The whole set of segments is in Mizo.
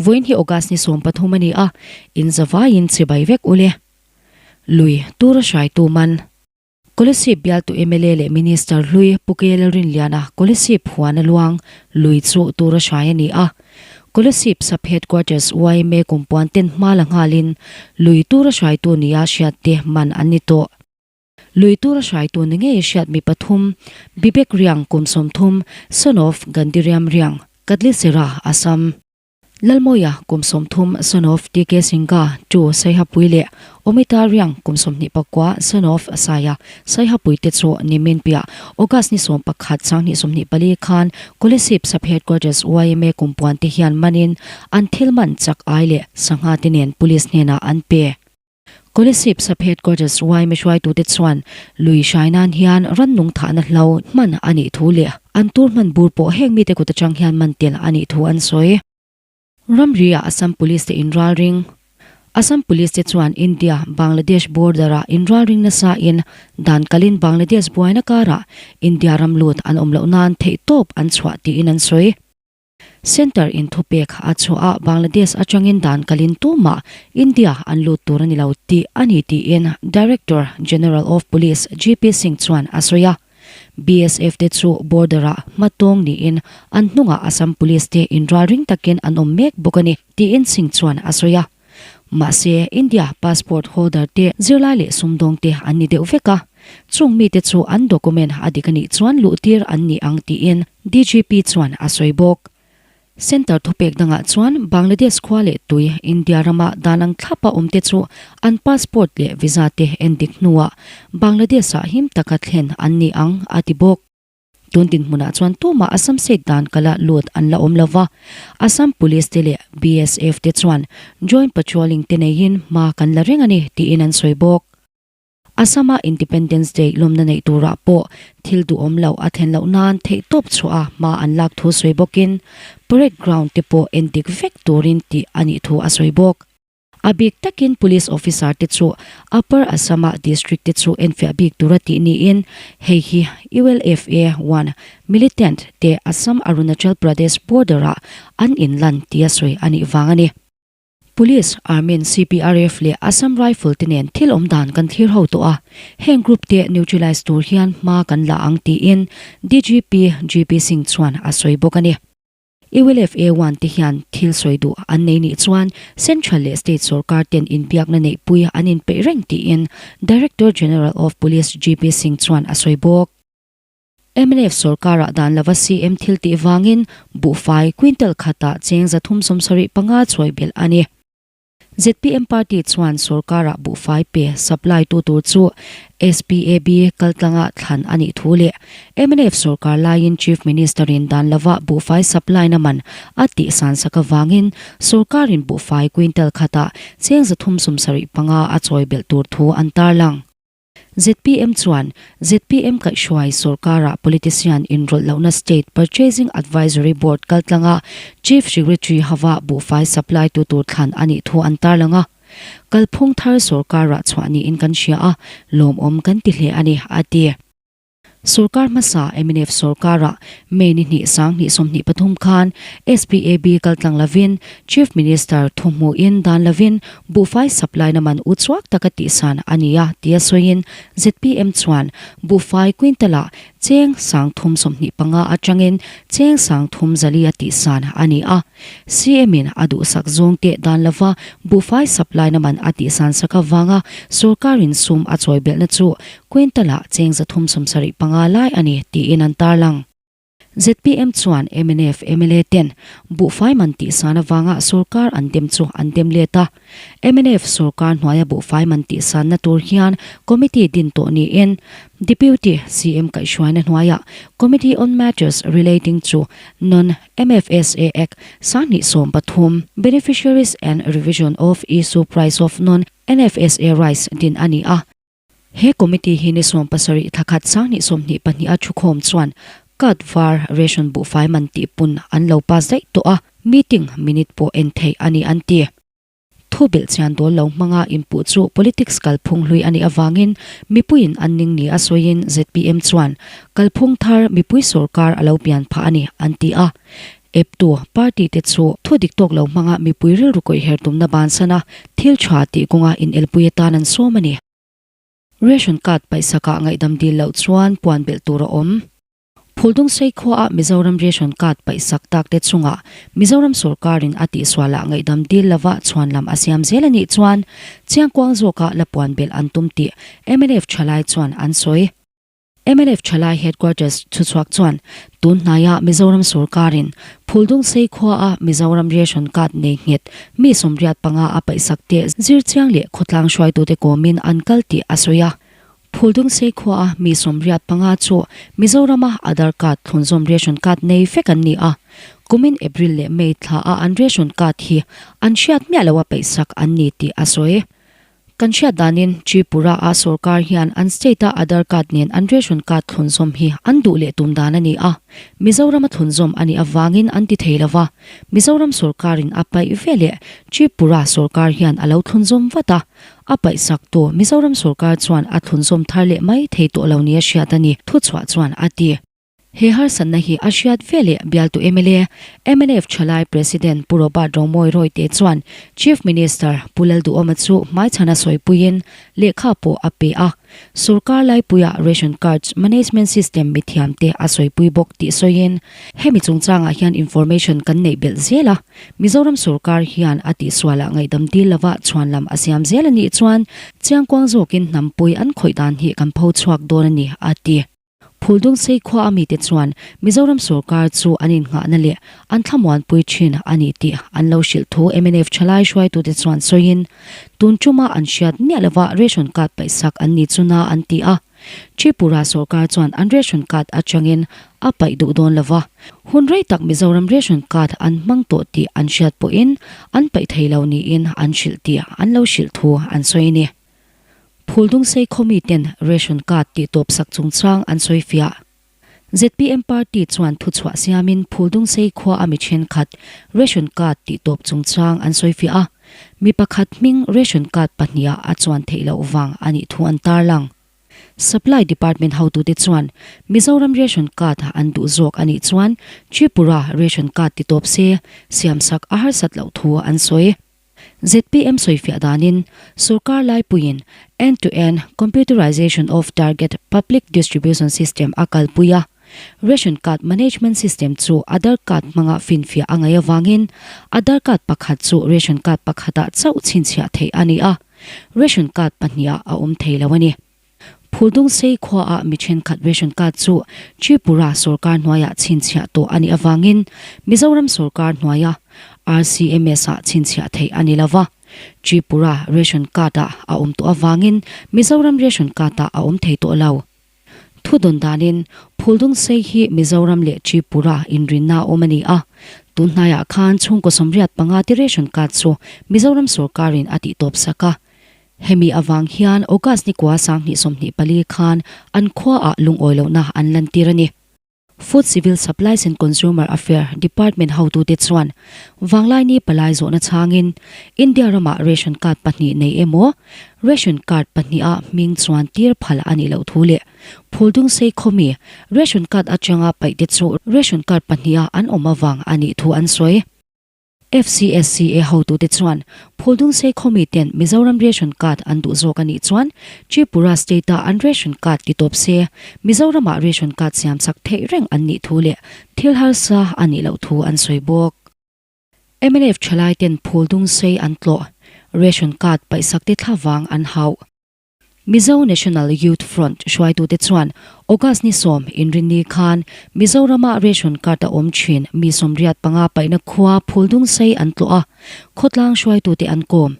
Vawiin hi August ni 13 a ni a, in zavaiin chibai vek ule. Lui, tura hraitu man. Kolasib bialtu mla leh Minister hlui Pu KL Rinliana Kolasib huan a luang lui chu tura hrai a ni a. Kolasib Sub Headquarters yma kumpuan ten hma la nghalin lui tura hraitu nia hriat te man an ni tawh. Lui tura hraitu ni ngei hriat mi pathum Bibek Riang kum 30, son of Gandhiriam Riang, Katlisera, Assam. Lalmawia kum 30, son of TK Singha, Tu Saihapui leh Omita Riang kum 29, son of Saia Saihapui te chu nimin piah August ni 11 2024 khan Kolasib Sub Headquarters yma kumpuan te hian manin an thil man chak ai leh sangha te nen police hnenah an pe. Kolasib Sub Headquarters yma hruaitute chuan lui hrai nan hian rannung thahna hlo hman a nih thu leh an tur hman bur pawh heng mite kut atang hian man tel a nih thu an sawi. Ramri ah Assam Police te inralring Assam Police te chuan India, Bangladesh border ah inralring nasa in dan kalin Bangladesh buaina karah India ram lut an awm loh nan theihtawp an chhuah tiin an sawi. Centre in thupek a chhuah a Bangladesh atangin dan kalin tumah India an lut tur a ni lo tih a ni tiin Director General of Police GP Singh chuan a sawi a. BSF te chu border ah hmatawng niin an hnungah Assam Police te inralring takin an awm mek bawk a ni tiin Singh chuan a sawi a. Mahse, India passport holder te zirlai leh sumdawng te an ni deuh vek a, chung mite chu an document a dik a nih chuan luhtir an ni ang tiin DGP chuan a sawi bawk. Centre thupek dangah chuan Bangladesh khua leh tui India rama dan ang thlapa awmte chu an passport leh visa te endik hnuah Bangladesh-ah him taka thlen an ni ang a ti bawk. Tun dinhmunah chuan tumah Assam State dan kala lut an la awm lova, Assam Police te leh BSF te chuan joint patrolling te neiin hma kan la reng a ni tiin an sawi bawk. Assam-a Independence Day lawmna neih turah pawh thil duhawm loh a thlen loh nan theihtawp chhuah a hma an lak thu sawi bawkin parade ground te pawh endik vek turin tih a nih thu a sawi bawk. A bik takin Police Officer te chu Upper Assam-a District te chu enfiah bik tura tih niin hei hi ULFA one militant te Assam-Arunachal Pradesh border-ah an inlan tia sawi a nih vang a ni. Police, Army, CPRF leh Assam Rifle te nen thil awm dan kan thlir ho tawh a, heng group te neutralize tur hian hma kan la ang tiin DGP GP Singh chuan a sawi bawk a ni. ULFA one te hian thil sawi duh an nei nih chuan Central leh State sorkar ten inbiakna neihpui an inpeih reng tiin Director General of Police GP Singh chuan a sawi bawk. Mnf sorkarah dan lova CM thil tih vangin buhfai quintal khatah cheng 375 chawi belh a ni. Zpm party chuan sorkarah buhfai pe supply tu tur chu SPAB kaltlanga thlan a nih thu leh mnf sorkar laiin Chief Minister in dan lova buhfai supply na man a tihsan sak avangin sorkarin buhfai quintal khatah cheng 375 a chawi belh tur thu an tarlang. Zpm chuan zpm kaihhruai sorkarah politician inrawlh lohna State Purchasing Advisory Board kaltlanga Chief Secretary hava buhfai supply tu tur thlan a nih thu an tarlang a. Kalphung thar sorkarah chhuah niin kan hria a, lawmawm kan ti hle a ni, a ti. Sorkar hmasa mnf sorkarah May ni hnih 2023 khan SPAB kaltlang lovin Chief Minister thuhmuhin dan lovin buhfai supply na man uchuak taka tihsan a ni a tia sawiin zpm chuan buhfai quintal-ah cheng 325 atangin cheng 340 a tihsan a ni a. CM in a duhsak zawng teh dan lova buhfai supply na man a tihsan sak avanga sorkarin sum a chawi belhna chu quintal-ah cheng 375 lai a ni tiin an tarlang. Zpm chuan mnf mla ten buhfai man tihsan avanga sorkar an dem chu an dem let a. Mnf sorkar hnuaia buhfai man tihsanna tur hian committee din tawh niin Deputy CM kaihhruaina hnuaiah Committee on Matters Relating to Non MFSA Act 2013, Beneficiaries and Revision of Issue Price of Non NFSA Rice din a ni a. He committee hi ni 17 thla khat 2022 a thukhawm chuan card var ration buhfai man tih pun an lo pass daih tawh a, meeting minute pawh en theih a ni an ti. Thu belh chian dawl lo hmanga inpuh chu politics kalphung hlui a nih avangin mipuiin an ning ni a sawiin zpm chuan kalphung thar mipui sorkar a lo pian phah a ni an ti a. Eptu party te chu thu dik tawk lo hmanga mipui rilru kawih her tumna bansan a, thil tha tih kawnga inelpui atan an sawm a ni. Ration card paihsakah ngaihdam dil loh chuan puan belh tur a awm. Phuldungsei khuaah Mizoram Ration Card paihsak tak te chungah Mizoram sawrkarin a tihsualah ngaihdam dil lova chhuanlam a siam zel a nih chuan Chiangkuang zawka la puan belh an tum tih mnf thalai chuan an sawi. Mnf thalai headquarters thuchhuak chuan tun hnaia Mizoram sawrkarin Phuldungsei khuaa Mizoram Ration Card nei nghet mi 85 a paihsak te zirchiang leh khawtlang hruaitute kawmin an kal tih a sawi a. Phuldungsei khuaa mi 85 chu Mizorama Aadhaar card thlunzawm ration card nei vek an ni a, kumin April leh May thlaah an ration card hi an hriat miah loa peihsak an ni tih a sawi. Kan hriat danin Tripura-a sorkar hian an state-a Aadhaar card nen an ration card thlunzawm hi an duh leh tum dan a ni a, Mizorama thlunzawm a nih avangin an ti thei lo va, Mizoram sorkarin a paih veleh Tripura sorkar hian a lo thlunzawm vat a. A paihsak tu Mizoram sorkar chuan a thlunzawm thar leh mai thei tawh lo nia hriat a ni, thuchhuah chuan a ti. He harsatna hi a hriat ve leh bialtu mla, mnf Thalai President Pu Robert Romawi Rawite chuan Chief Minister Pu Lalduhawma chu hmaichhana sawipuiin lehkha pawh a pe a. Sorkar laipuia Ration Cards Management System mithiamte a sawipui bawk tih sawiin hemi chungchangah hian information kan neih belh zel a. Mizoram sorkar hian a tihsualah ngaihdam dil lova chhuanlam a siam zel a nih chuan chiangkuang zawkin hnampui an khawih dan hi kan pho chhuak dawn a ni, a ti. Phuldungsei khua a mite chuan Mizoram sorkar chu an innghahna leh an thlamuanpui thin a ni tih an lo hrilh thu mnf thalai hruaitute chuan sawiin tun tuma an hriat miah lova ration card paihsak an ni chu na an ti a. Tripura sorkar chuan an ration card atangin a paih duh dawn lova, hun rei tak Mizoram ration card an hmang tawh tih an hriat pawhin an paih thei lo niin an hrilh tih an lo hrilh thu an sawi a ni. Phuldungsei khawmiten ration card tih tawpsak chungchang an sawi fiah. Zpm party chuan thuchhuah siamin Phuldungsei khua a mi thenkhat ration card tih tawp chungchang an sawi fiah a, mi pakhat hming ration card pahniha a chuan theih loh vang a nih thu an tarlang. Supply Department hotute chuan Mizoram ration card an duh zawk a nih chuan Tripura ration card ti tawp se siamsak a harsat loh thu an sawi. Zpm sawifiah danin sorkar laipuiin end-to-end computerization of target public distribution system a kalpui a, ration card management system chu Aadhaar card hmanga finfiah a ngaih avangin Aadhaar card pakhat chu ration card pakhatah chauh chhinchhiah theih a ni a, ration card pahnihah a awm thei lo a ni. Phuldungsei khuaah mi thenkhat ration card chu Tripura sorkar hnuaiah chhinchhiah tawh a nih avangin Mizoram sorkar hnuaia RCMS-ah chhinchhiah theih a ni lo va. Tripura ration card-ah a awm tawh avangin Mizoram ration card-ah a awm thei tawh lo. Thudawn danin Phuldungsei hi Mizoram leh Tripura inrinna a awm a ni a. Tun hnaiah khan chhungkaw 85 te ration card chu Mizoram sorkarin a tihtawp sak a. Hemi avang hian August ni kua 2024 khan an khuaah lungawi lohna an lantir a ni. Food Civil Supplies and Consumer Affair Department hotute chuan Vanglaini palai zawhna chhangin India ramah ration card pahnih nei emaw ration card pahniha hming chuan tir phal a nih loh thu leh Phuldungsei khawmi ration card atanga paihte chu ration card pahniha an awm avang a nih thu an sawi. FCSCA hotute chuan Phuldungsei khawmi ten Mizoram ration card an duh zawk a nih chuan Tripura state-a an ration card ti tawp se Mizoramah ration card siamsak theih reng an nih thu leh thil harsa a nih loh thu an sawi bawk. Mnf thalai ten Phuldungsei an tlawh, ration card paihsak te thla vang an hauh. Mizo National Youth Front hruaitute chuan August ni 10 inrinni khan Mizorama ration card a awm thin mi 85 paihna khua Phuldungsei an tlawh a, khawtlang hruaitute an kawm.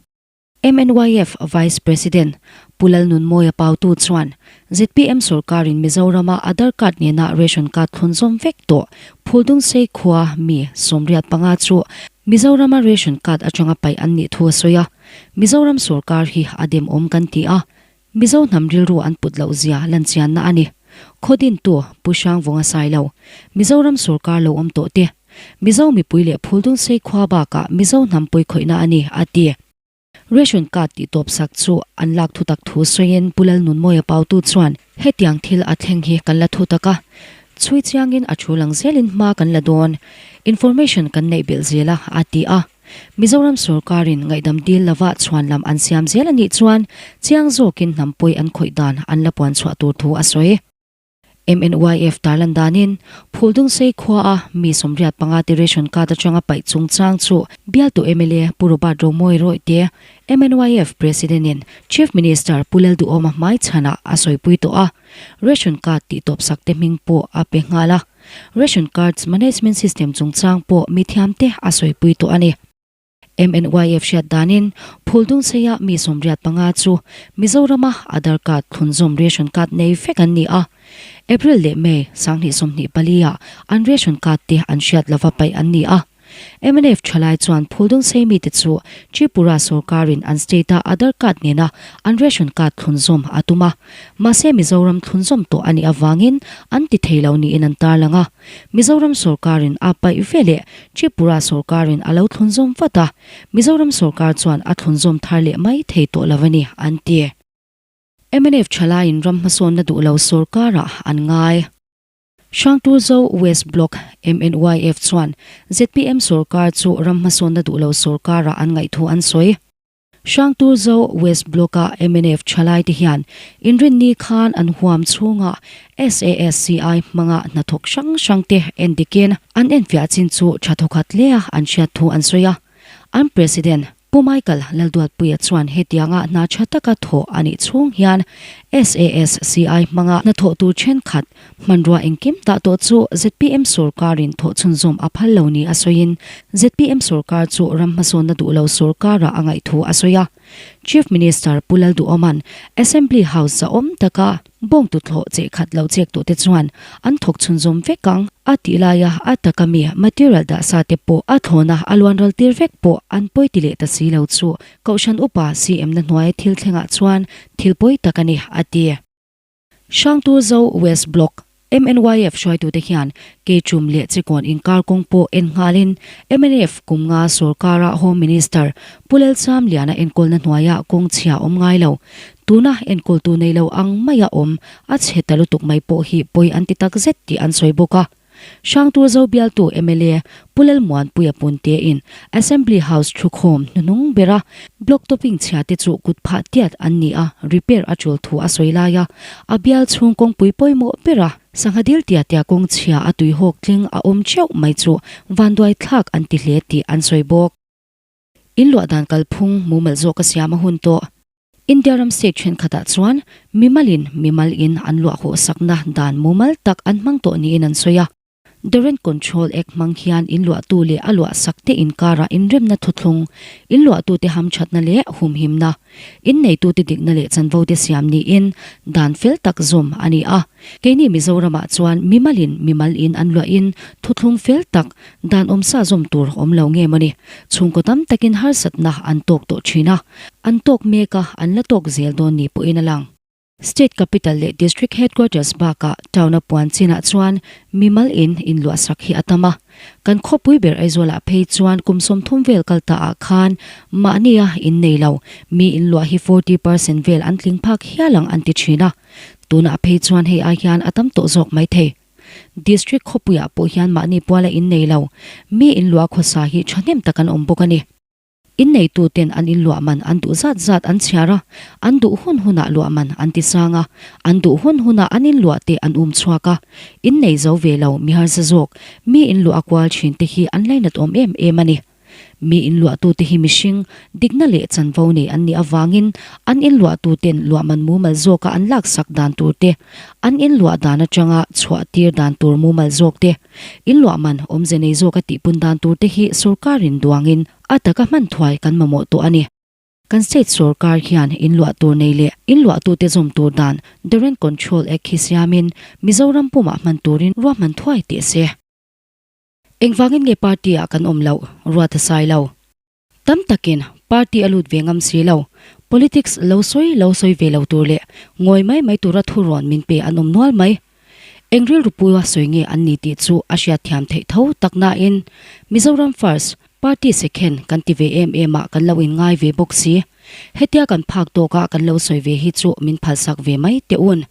MNYF Vice President Pu Lalnunmawia Pautu chuan zpm sorkarin Mizorama Aadhaar card nena ration card thlunzawm vek tawh Phuldungsei khua mi 85 chu Mizorama ration card atanga paih an nih thu a sawi a. Mizoram sorkar hi a demawm kan ti a, Mizo hnam rilru an put loh zia lanchianna a ni. Khawdintu Pu Hrangvunga Sailo, Mizoram sorkar lo awm tawh te, Mizo mipui leh Phuldungsei khua bakah Mizo hnam pawikhawihna a ni, a ti. Ration card tih tawp sak chu an lak thutak thu sawiin Pu Lalnunmawia Pautu chuan, Hetiang thil a thleng hi kan la thutak a. Chhui chiangin a thu lang zelin hma kan la dawn. Information kan neih belh zel a, a ti a. Mizoram sorkarin ngaihdam dil lova chhuan lam an siam zel a nih chuan chiang zawkin hnam pawi an khawih dan an la puan chhuah tur thu a sawi. MNYF tarlan danin Phuldungsei khuaa mi 85 te ration card atanga paih chungchang chu bialtu mla Pu Robert Romawi Rawihte MNYF President-in Chief Minister Pu Lalduhawma hmaichhanah a sawipui tawh a, ration card tihtawpsak te hming pawh a pe nghal a. Ration Cards Management System chungchang pawh mithiamte a sawipui tawh a ni. MNYF hriat danin Phuldungseia mi 85 chu Mizorama Aadhaar card thlunzawm ration card nei vek an ni a. April leh May 2024 ah an ration card te an hriat lova paih an ni a. Mnf thalai chuan Phuldungsei mite chu Tripura sorkarin an state-a Aadhaar card nena an ration card thlunzawm a tum a, mahse Mizoram thlunzawm tawh a nih avangin an ti thei lo niin an tarlang a. Mizoram sorkarin a paih ve leh Tripura sorkarin a lo thlunzawm vat a, Mizoram sorkar chuan a thlunzawm thar leh mai thei tawh lo a ni, an ti. Mnf thalaiin ram hmasawnna duh lo sorkarah an ngai. Hrangturzo West Block MNYF chuan zpm sorkar chu ram hmasawnna duh lo sorkarah an ngaihthu an sawi. Hrangturzo West Block-a mnf thalaite hian inrinni khan an huam chhunga SASCI hmanga hnathawk hrang hrangte endikin an enfiah chin chu tha thawkhat hlea an hriat thu an sawi a. An President Pu Michael Lalduatpuia chuan hetianga hna tha taka thawh a nih chhung hian SASCI hmanga hnathawh tur thenkhat hmanrua engkim dah tawh chu zpm sorkarin thawh chhunzawm a phal lo ni a sawiin zpm sorkar chu ram hmasawnna duh lo sorkarah a ngaih thu a sawi a. Chief Minister Pu Lalduhawma'n Assembly House zahawm taka Bawngtuthlawh cheh khat lo chek tawh te chuan an thawk chhunzawm vek ang a tih laia a taka mi material dah sa te pawh a thlawna a luan ral tir vek pawh an pawi ti leh ta si lo chu Kohhran upa CM na hnuaia thil thlengah chuan thil pawi tak a ni a ti. Hrangturzo West Block MNYF hruaitute hian Keichum leh Chikawn inkar kawng pawh en nghalin mnf kum nga sorkara Home Minister Pu Lalchamliana enkawlna hnuaia kawng chhia awm ngai lo, tuna enkawltu nei lo ang maia awm a chhe ta lutuk mai pawh hi pawi an ti takzet tih an sawi bawk a. Hrangturzo bialtu mla Pu Lalmuanpuia Puntein Assembly House thukhawm hnuhnung bera block topping chhia te chu kut phah tiat an ni a, repair a tul thu a sawi lai a, a bial chhung kawngpui pawimawh bera sangha dil tia tia kawng chhia a tuihawk tling a awm theuh mai chu vanduai thlak an ti hle tih an sawi bawk. Inluah dan kalphung mumal zawk a siam a hun tawh. India ram state thenkhatah chuan mimalin mimal in an luah hawhsakna dan mumal tak an hmang tawh niin an sawi a. The Rent Control Act hmang hian in luahtu leh a luahsakte inkarah inremna thuthlung, in luahtute hamthatna leh humhimna, in neitute dikna leh chanvote siam niin dan fel tak zawm a ni a. Keini Mizoramah chuan mimalin mimal in an luahin thuthlung fel tak dan awmsa zawm tur awm lo nge mawni chhungkaw tam takin harsatna an tawk tawh thin a, an tawk mek a, an la tawk zel dawn ni pawhin a lang. State Capital leh District Headquarters bakah town-a puan chinah chuan mimal in inluahsak hi a tam a. Kan khawpui ber Aizawlah phei chuan kum 30 vel kal ta ah khan mahnia in nei lo, mi inluah hi 40% vel an tling phak hial ang an ti thin a. Tunah phei chuan hei ai hian a tam tawh zawk mai thei. District khawpuiah pawh hian mahni puala in nei lo, mi inluah khawsa hi thahnem tak an awm bawk a ni. Inneituten an inluah man an duh zat zat an chhiar a, an duh hun hunah luah man an ti sang a, an duh hun hunah an inluah te an um chhuak a. Innei zo ve lo mi harsa zawk, mi inluah a kual thin te hi an lainat awm em em a ni. Mi inluahtute hi mihring, dikna leh chanvo nei an nih avangin an inluahtuten luah man mumal zawka an laksak dan tur te, an inluah dan atanga chhuah tir dan tur mumal zawk te, Inluah man awmze nei zawk a tihpun dan tur te hi sorkarin duangin a taka hman thuai kan mamawh tawh a ni. Kan state sorkar hian inluah tur nei leh inluahtute zawm tur dan The Rent Control Act hi siamin Mizoram pumah hman turin ruahman thuai teh se. Engvangin nge party-ah kan awm loh ruat a sai lo? Tam takin party a lut ve ngam si lo. Politics lo sawi lo sawi ve lo tur leh ngawi mai mai tura thurawn min pe an awm nual mai. Eng rilru pua sawi nge an ni tih chu a hriatthiam theih tho tak nain Mizoram First, Party Second kan ti ve em em ah kan lo inngai ve bawk si. Hetia kan phak tawka kan lo sawi ve hi chu min phalsak ve mai teh un.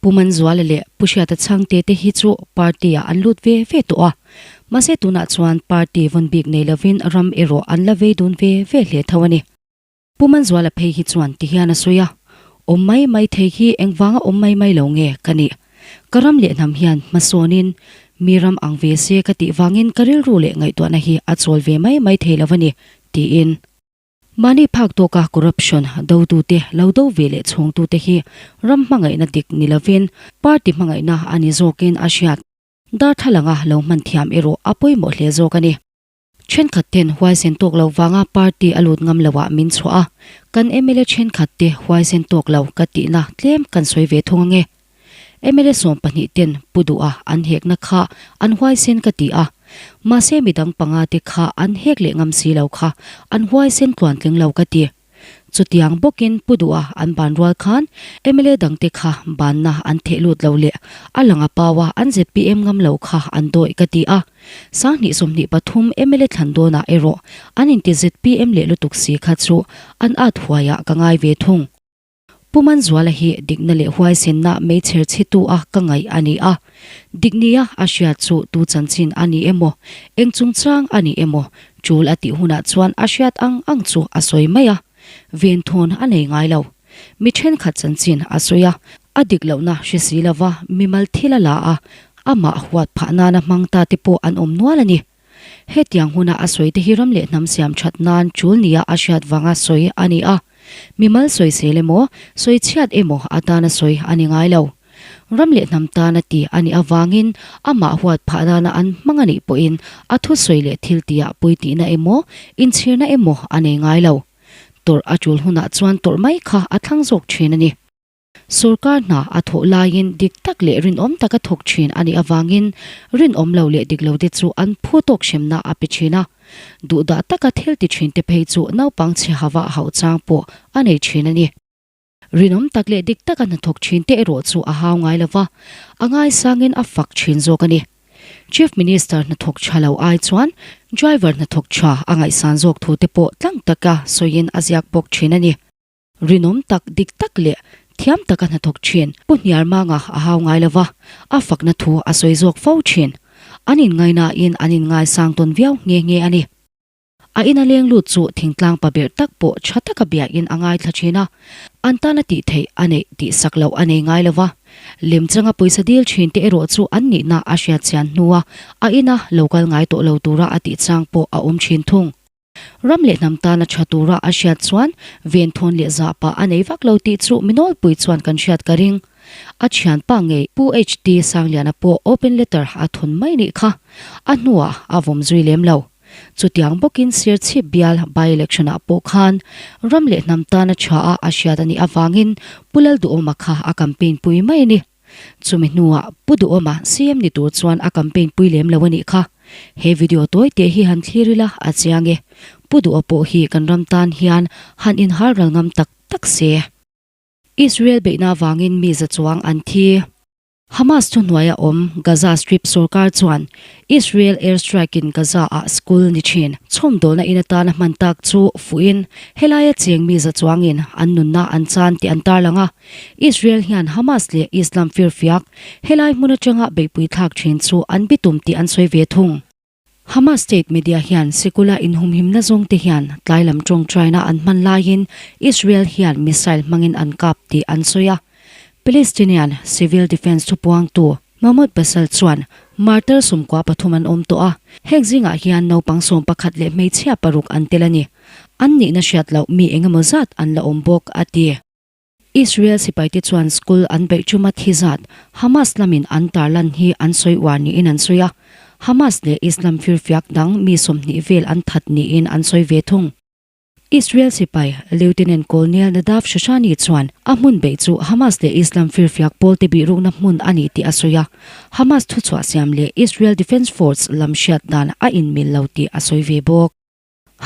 Pu Manzuala leh Pu Hriata Chhangte te hi chu party ah an lut ve ve tawh a, mahse tunah chuan party vawn bik nei lovin ram erawh an la vei dun ve ve hle tho a ni. Pu Manzuala phei hi chuan ti hian a sawi a, Awm mai mai thei hi engvanga awm mai mai lo nge ka nih? Ka ram leh hnam hian hmasawnin mi ram ang ve se ka tih vangin ka rilru leh ngaihtuahna hi a chawl ve mai mai thei lo a ni, tiin. Mahni phak tawka corruption dotute lo do ve leh chhungtute hi ram hmangaihna dik ni lovin party hmangaihna a ni zawkin a hriat. Darthlalanga lo hman thiam erawh a pawimawh hle zawk a ni. Thenkhat ten huaisen tawk lo vanga party a lut ngam loah min chhuah a, kan mla thenkhat te huaisen tawk lo ka tihna tlem kan sawi ve thung ange. Mla 12 ten Pu Duha an hekna kha an huaisen ka ti a, mahse midang panga te kha an hek leh ngam si lo kha an huaisen tluantling lo ka ti. Chutiang bawkin Pu Duha an ban rual khan mla dangte kha banna an theh lut lo leh a lang a pau a an zpm ngam lo kha an dawih ka ti a. 2023 mla thlan dawnah erawh an inti zpm leh lutuk si kha chu an at huaiah ka ngai ve thung. Pu Manzuala hi dikna leh huaisenna meichher chhitu a ka ngaih a ni a. Dik nia a hriat chu tu chanchin a ni emaw, eng chungchang a ni emaw, tul a tih hunah chuan a hriat ang ang chu a sawi mai a. Venthawn a nei ngai lo. Mi thenkhat chanchin a sawi a, a dik lohna hre si lova mimal thil a la a, amah huat phah nana hmang ta te pawh an awm nual a ni. Hetiang huna a sawi te hi ram leh hnam siam that nan tul nia a hriat vanga sawi a ni a. Mimal sawisel emaw, sawi chhiat emaw atana sawi a ni ngai lo. Ram leh hnam tana ti a nih avangin amah huat phah nana an hmang a nih pawhin a thusawi leh thil tihah puitihna emaw, inchhirna emaw a nei ngai lo. Tawrh a tul hunah chuan tawrh mai kha a thlang zawk thin a ni. Sorkar hna a thawh laiin dik tak leh rinawm taka thawk thin a nih avangin rinawm lo leh dik lo te chu an phu tawk hremna a pe thin a. Duhdah taka thil ti thin te phei chu naupang chhe hava hauh chang pawh a nei thin a ni. Rinawm tak leh dik taka hnathawk thin te erawh chu a hau ngai lo va, a ngaisangin a fak thin zawk a ni. Chief Minister hnathawk tha lo ai chuan driver hnathawk tha a ngaihsan zawk thu te pawh tlang taka sawiin a ziak bawk thin a ni. Rinawm tak, dik tak leh thiam taka hnathawk thin Pu Hniarmanga a hau ngai lo va, a fakna thu a sawi zawk fo thin. An inngainain an inngaisang tawn viau nghe nghe a ni. A ina leng lut chu thingtlang pa berh tak pawh tha taka biain a ngaithla thin a, an tana tih theih a neih tih sak loh a nei ngai lo va. Lemchanga pawisa dil thin te erawh chu an nihna a hriatchian hnua a ina lo kal ngai tawh lo tura a tih chang pawh a awm thin thung. Ram leh hnam tana tha tura a hriat chuan venthawn leh zahpah a nei vak lo tih chu mi nawlpui chuan kan hriat ka ring. A thianpa ngei Pu HT Sangliana pawh open letter a thawn mai nih kha. A hnuah a vawm zui lem lo. Chutiang bawkin Serchhip bial by-election ah pawh khan ram leh hnam tana tha a a hriat a nih avangin Pu Lalduhawma kha a campaign pui mai a ni. Chumi hnuah Pu Duhawma CM ni tur chuan a campaign pui lem lo a nih kha. He video tawi teh hi han thlir ila a chiang e. Pu Duha pawh hi kan ram tan hian han inhal ral ngam tak tak se. Israel beihna vangin mi za chuang an thi. Hamas thuhnuaia awm Gaza Strip sorkar chuan Israel air strike in Gaza ah school ni thin. Chhawmdawlna in atana hman tak chu fuhin helaia cheng mi za chuangin an nunna an chan tih an tarlang a. Israel hian Hamas leh Islam firfiak helai hmun atanga beihpui thlak thin chu an bitum tih an sawi ve thung. Hamas state media hian sikula inhumhimna zawngte hian tlai lam tawngtaina an hman laiin Israel hian missile hmangin an kap tih an sawi a. Palestinian civil defence thupuangtu Mahmoud Bassel chuan martyr 13 an awm tawh a, heng zingah hian naupang 11 leh hmeichhia paruk an tel a ni. An nihna hriat loh mi engemaw zat an la awm bawk, a ti. Israel sipaite chuan school an beih chuma thi zat Hamas lamin an tarlan hi an sawi uar niin an sawi a, Hamas leh Islam firfiak dang mi 20 vel an that niin an sawi ve thung. Israel sipai Lieutenant Colonel Nadav Shoshani chuan a hmun beih chu Hamas leh Islam firfiak pawlte bihrukna hmun a ni tih a sawi a, Hamas thuchhuah siam leh Israel Defense Force lam hriat dan a inmil lo tih a sawi ve bawk.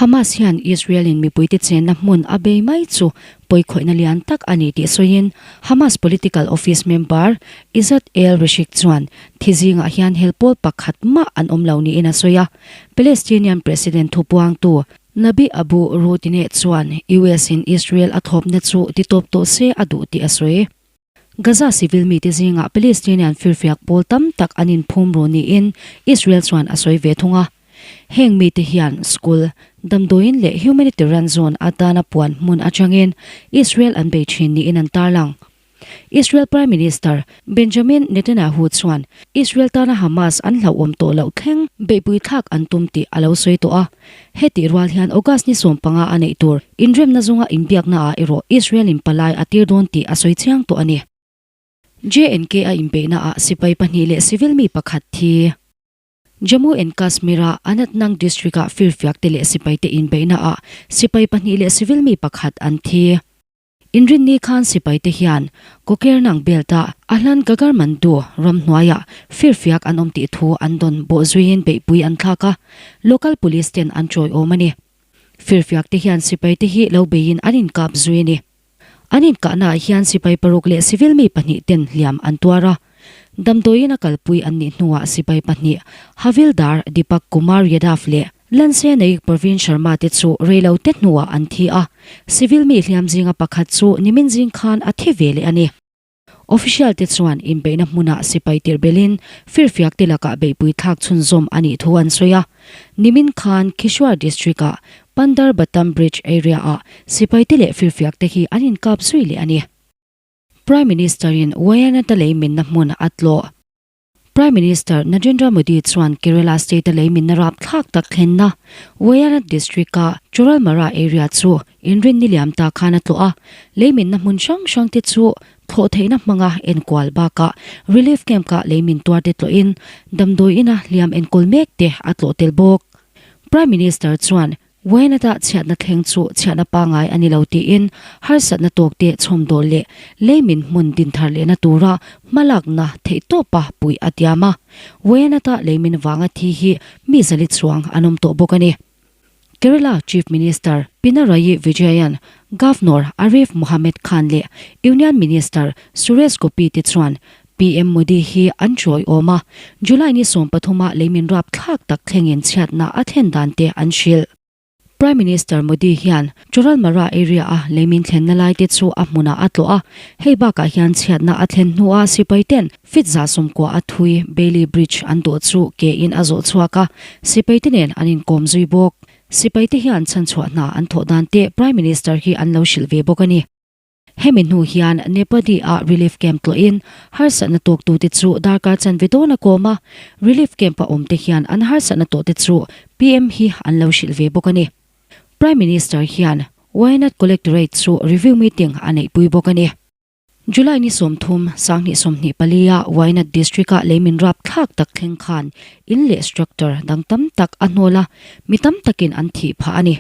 Hamas hian Israel-in mipuite chenna hmun a bei mai chu pawikhawihna lian tak a ni tih sawiin Hamas political office member Izzat El Rishik chuan thi zingah hian hel pawl pakhat mah an awm lo niin a sawi a, Palestinian president thupuangtu Nabi Abu Rudineh chuan US in Israel a thawpna chu titawp tawh se a duh tih a sawi. Gaza civil mite zingah Palestinian firfiak pawl tam tak an inphum ru niin Israel chuan a sawi ve thung a. Heng mite hian school, damdawiin leh humanitarian zone atana puan hmun atangin Israel an bei thin niin an tarlang. Israel Prime Minister Benjamin Netanyahu chuan Israel tana Hamas an hlauhawm tawh loh thleng beihpui thlak an tum tih a lo sawi tawh a. Hetih rual hian August ni 15 a neih tur inremna zawnga inbiakna ah erawh Israel in palai a tir dawn tih a sawi chiang tawh a ni. JNK a inbeihna ah sipai pahnih leh civil mi pakhat thi. Jammu and Kashmir-a Anantnag district-ah firfiak te leh sipai te inbeihna ah sipai pahnih leh civil mi pakhat an thi. Inrinni khan sipai te hian Kokernang belt-ah Ahlan Gagarmandu ramhnuaiah firfiak an awm tih thu an dawn bawhzuiin beihpui an thlak a, local police ten an chawiawm a ni. Firfiak te hian sipai te hi lo beiin an inkap zui a ni. An inkahnaah hian sipai paruk leh civil mi pahnih ten hliam an tuar a. Damdawiin a kalpui an nih hnuah sipai pahnih Havildar Deepak Kumar Yadav leh Lance Naik Praveen Sharma te chu reilo te hnuah an thi a, civil mi hliam zinga pakhat chu nimin zing khan a thi ve leh a ni. Official te chuan inbeihna hmunah sipai tirh belin firfiak te lakah beihpui thlak chhunzawm a nih thu an sawi a. Nimin khan Kishwar district-ah Pandar Batam Bridge area-ah sipai te leh firfiak te hi an inkap zui leh a ni. Prime Minister-in Wayanad-a leiminna hmun a tlawh. Prime Minister Narendra Modi chuan Kerala state-a leiminna rapthlak tak thlenna Wayanad district-a Churalmara area chu inrinni liam ta khan a tlawh a, leiminna hmun hrang hrangte chu thlawh theihna hmanga enkual bakah relief camp-ah leimin tuarte tlawhin damdawi ina hliam enkawl mekte a tlawh tel bawk. Prime Minister chuan Wayanad-ah chhiatna thleng chu chhiatna pangai a ni lo tiin harsatna tawkte chhawmdawl leh leimin hmun dinthar lehna tura hmalakna theihtawpa puih a tiam a. Wayanad-ah leimin vanga thi hi mi zali chuang an awm tawh bawk a ni. Kerala Chief Minister Pinarayi Vijayan, Governor Arif Mohammed Khan leh Union Minister Suresh Gopi te chuan PM Modi hi an chawiawm a, July ni 13 ah leimin rapthlak tak thlengin chhiatna a thlen dan te an hrilh. Prime Minister Modi hian Choralmara area a leimin thlenna lai te chu a hmunah a tlawh a, hei bakah hian chhiatna a thlen hnuah sipai ten feet 190 a thui Bailey Bridge an dawh chu ke in a zawh chhuak a, sipai te nen an inkawm zui bawk. Sipai te hian chhanchhuah hna an thawh dan te Prime Minister hi an lo hrilh ve bawk a ni. Hemi hnu hian Nepadi-ah relief camp tlawhin harsatna tawktute chu darkar chanve dawn a kawm a, relief camp-a awmte hian an harsatna tawhte chu PM hi an lo hrilh ve bawk a ni. Prime Minister hian Wayanad Collectorate chu review meeting a neihpui bawk a ni. July ni 30, 2024-a Wayanad District-a leimin rapthlak tak thleng khan in leh structure dang tam tak a hnawl a, mi tam takin an thih phah a ni.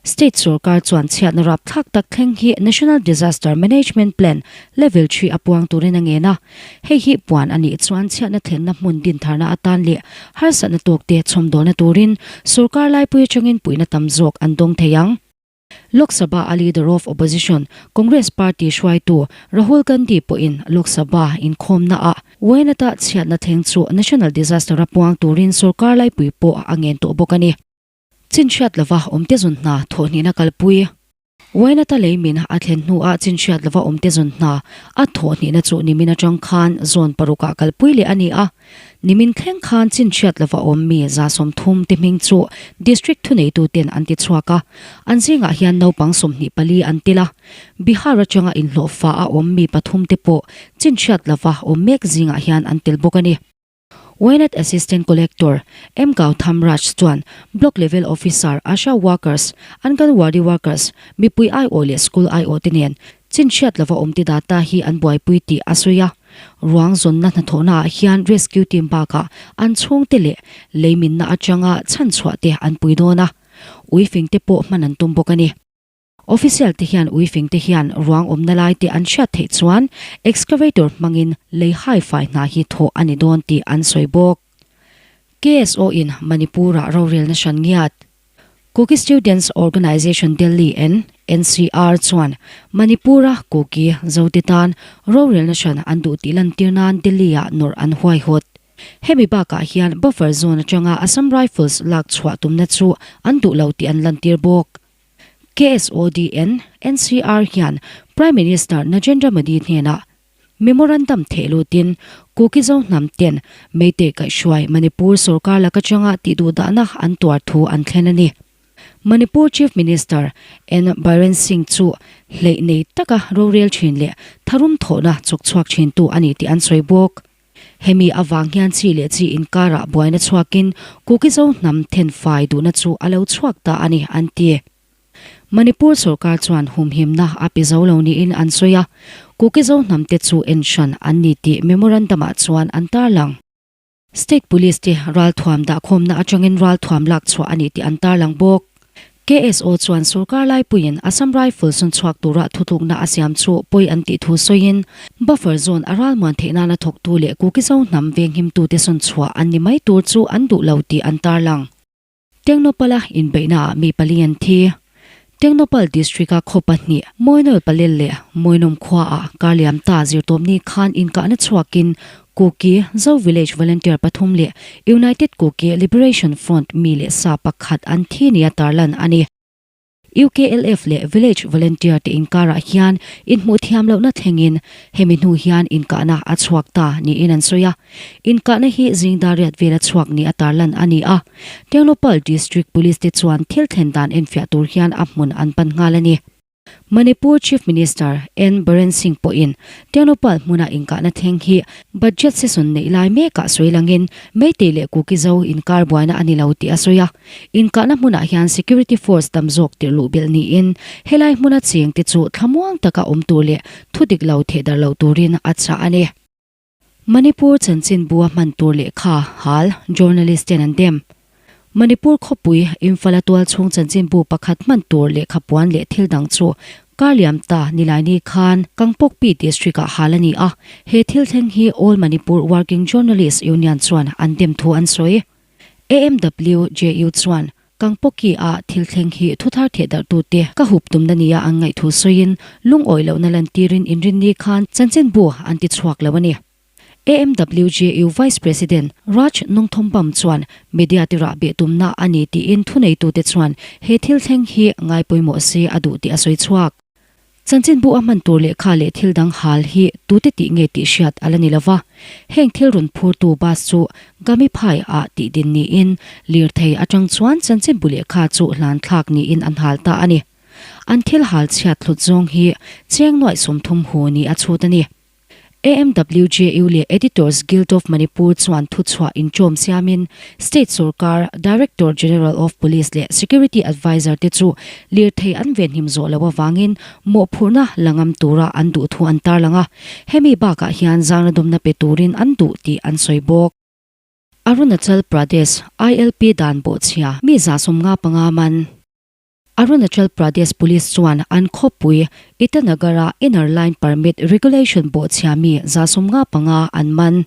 State sorkar chuan chhiatna rapthlak tak thleng hi National Disaster Management Plan Level 3 a puang turin a ngen a. Hei hi puan a nih chuan chhiatna thlenna hmun dintharna atan leh harsatna tawkte chhawmdawlna turin sorkar laipui atangin puihna tam zawk an dawng thei ang. Lok Sabha a Leader of Opposition, Congress party hruaitu Rahul Gandhi pawhin Lok Sabha inkhawmna ah Wayanad-a chhiatna thleng chu National Disaster a puang turin sorkar laipui pawh a ngen tawh bawk a ni. Chinhriat lova awmte zun hna thawhhnihna kalpui. Wayanad-a leimin a thlen hnuah chinhriat lova awmte zun hna a thawhhnihna chu nimin atang khan zone parukah kalpui leh a ni a. Nimin thleng khan chinhriat lova awm mi 30 te hming chu district thuneituten an ti chhuak a, an zingah hian naupang 24 an tel a. Bihar atanga inhlawhfa a awm mi pathum te pawh chinhriat lova awm mek zingah hian an tel bawk a ni. Wayanad Assistant Collector M Gautham Raj chuan Block Level Officer Asha Workers, Anganwadi Workers, mipui aiawh leh school aiawh te nen chinhriat lova awmte data hi an buaipui tih a sawi a. Ruang zawnna hnathawhnaah hian rescue team bakah an chhungte leh leiminna atanga chhanchhuah te an pui dawn a, uifingte pawh hman an tum bawk a ni. Official te hian uifing te hian ruang awmna lai te an hriat theih chuan excavator hmangin lei hai fai hna hi thawh a ni dawn tih an sawi bawk. KSO in Manipur-ah rorelna hran ngiat. Kuki Students Organisation Delhi and NCR chuan Manipur-a Kuki Zote tan rorelna hran an duh tih lantir nan Delhi-ah nawrh an huaihawt. Hemi bakah hian buffer zone atanga Assam Rifles lak chhuah tumna chu an duh lo tih an lantir bawk. KSODN, NCR hian Prime Minister Narendra Modi hnenah Memorandum theh lutin Kuki Zo hnam ten Meitei kaihhruai Manipur sorkar laka changa tihduhdahna an tuar thu an thlen a ni. Manipur Chief Minister N Biren Singh chu hleih nei taka rorel thin leh tharum thawhna chawkchhuak thintu a ni tih an sawi bawk. Hemi avang hian chi leh chi inkarah buaina chhuakin Kuki Zo hnam thenfai duhna chu a lo chhuak ta a ni, an ti. Manipur sorkar chuan humhimna a pe zo lo niin an sawi a, Kuki Zo hnamte chu en hran an ni tih memorandum-ah chuan an tarlang. State Police te ralthuam dahkhawmna atangin ralthuam lak chhuah a ni tih an tarlang bawk. KSO chuan sorkar laipuiin Assam Rifle sawn chhuak tura thutlukna a siam chu pawi an tih thu sawiin, buffer zone a ralmuan theih nana thawktu leh Kuki Zo hnam venghimtute sawn chhuah an ni mai tur chu an duh lo tih an tarlang. Tengnopalah inbeihnaah mi pali an thi. Tengnopal District-a khaw pahnih, Moinol Palel leh Moinawm khuaah karliam ta zirtawpni khan inkahna chhuakin Kuki Zo Village Volunteer pathum leh United Kuki Liberation Front mi leh sa pakhat an thi nia tarlan a ni. UKLF leh Village Volunteer te inkarah hian inhmuh thiam lohna thlengin hemi hnu hian inkahna a chhuak ta niin an sawi a. Inkahna hi zingdar riat vela chhuak ni a tarlan a ni a. Tengnoupal District Police te chuan thil thlen dan enfiah tur hian a hmun an pan nghal a ni. Manipur Chief Minister N Biren Singh pawhin Tengnoupal hmuna inkahna thleng hi budget session neih lai mekah sawi langin Meitei leh Kuki Zo inkar buaina a ni lo tih a sawi a. Inkahna hmunah hian security force tam zawk tirh luh belh niin helai hmuna chengte chu thlamuang taka awm tur leh thu dik lo thehdarh loh turin a chah a ni. Manipur chanchinbua hman tur lehkha hal journalist ten an dem. Manipur khawpui Imphal-a tualchhung chanchinbu pakhat hman tur lehkha puan leh thil dang chu Karliam ta Nilaini khan Kangpokpi district-ah hal a ni a, he thil thleng hi All Manipur Working Journalist Union chuan an dem thu an sawi. AMWJU chuan Kangpokki-a thil thleng hi thuthar thehdarhtute ka hup tumna nia an ngaihthu sawiin lungawi lohna lantirin inrinni khan chanchinbu an ti chhuak lo a ni. AMWJU Vice President Raj Nungthombam chuan media te rahbeh tumna a ni tiin thuneitute chuan he thil thleng hi ngaipawimawh se a duh tih a sawi chhuak. Chanchinbu a hman tur lehkha leh thil dang hal hi tute tih nge tih hriat a la ni lo va. Heng thil rawn phurtu bus chu Gamiphai ah tih din niin lirthei atang chuan chanchinbu lehkha chu hlan thlak niin an hal ta a ni. An thil hal chhiat hlut zawng hi cheng nuaih 30 hu ni a chhut a ni. AMWJU leh Editors Guild of Manipur chuan thuchhuah inṭawm siamin State sorkar, Director General of Police leh Security Adviser te chu lirthei an venhim zawh loh avangin mawhphurhna la ngam tura an duh thu an tarlang a, hemi bakah hian zangna dawmna pe turin an duh tih an sawi bawk. Arunachal Pradesh ILP dan bawhchhia mi 75 man. Arunachal Pradesh Police chuan an khawpui Itanagar-a Inner Line Permit Regulation bawhchhia mi 75 an man.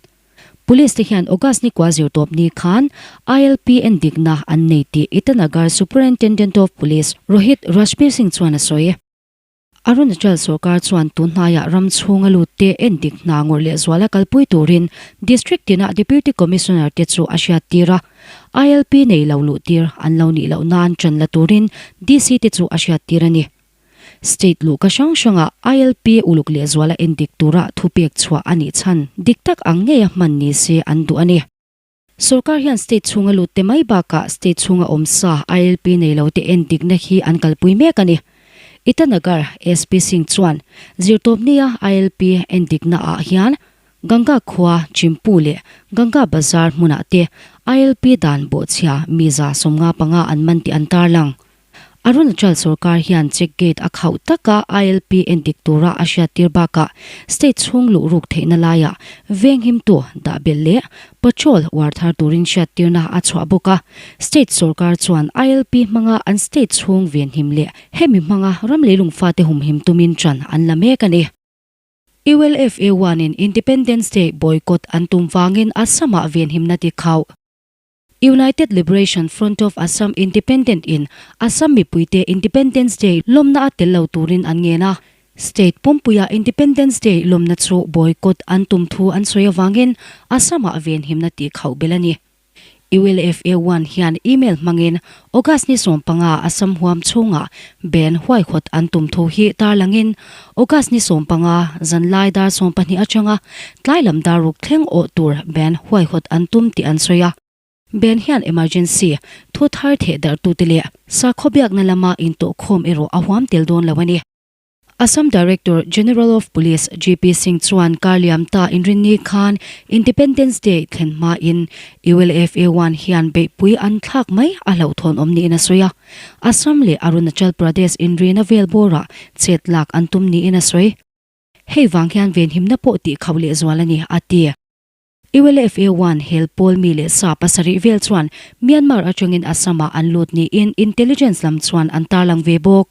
Police te hian August ni kua zirtawp ni khan ILP endikna an nei tih Itanagar Superintendent of Police Rohit Rajbir Singh chuan a sawi. Arunachal sorkar chuan tun hnaiah ram chhunga lutte endik hna ngawrh leh zuala kalpui turin District tinah Deputy Commissioner te chu a hriattir a, ILP nei lo luhtir an lo nih loh nan ṭan la turin DC te chu a hriattir a ni. State luhka hrang hrangah ILP uluk leh zuala endik tura thupek chhuah a nih chhan dik tak ang ngeia hman ni se an duh a ni. Sorkar hian state chhunga lut te mai bakah state chhunga awm sa ILP nei lo te en dikna hi an kalpui mek a ni. Itanagar SP Singh chuan zirtawpnia ILP en dikna ah hian Ganga khua Chimpu leh Ganga Bazar hmunah te ILP dan bawhchhia mi 55 an man tih an tarlang. Arunachal sorkar hian check gate a khauh taka ILP endik tura a hriattir bakah state chhung luh ruk theihna laiah venghimtu dah belh leh patrol uar thar turin hriattirna a chhuah bawk a. State sorkar chuan ILP hmanga an state chhung venhim leh hemi hmanga ram leilung fate humhim tumin ṭan an la mek a ni. ULFA one in Independence Day boycott an tum vangin Assam-ah venhimna ti khauh. United Liberation Front of Assam Independent in Assam mipuite Independence Day lawmna a tel lo turin an ngen a. State pumpuia Independence Day lawmna chu boycott an tum thu an sawi avangin Assam-ah venhimna tih khauh belh a ni. ULFA One hian email hmangin August ni 15 Assam huam chhungah ban huaihawt an tum thu hi tarlangin August ni 15 zanlai dar 12 atanga tlai lam dar ruk thleng awh tur ban huaihawt an tum tih an sawi a. Ban hian emergency thu thar theh darhtute leh sakhaw biakna lama intawhkhawm erawh a huam tel dawn lo a ni. Assam Director General of Police GP Singh chuan kar liam ta inrinni khan Independence Day thlen hmain ULFA One hian beihpui an thlak mai a hlauhthawn awm niin a sawi a. Assam leh Arunachal Pradesh inrina vel bawrah chet lak an tum niin a sawi. Hei vang hian venhimna pawh tih khauh lehzual a ni, a ti. ULFA One hel pawl mi leh sa pasarih vel chuan Myanmar atangin Assam-ah an lut niin intelligence lam chuan an tarlang ve bawk.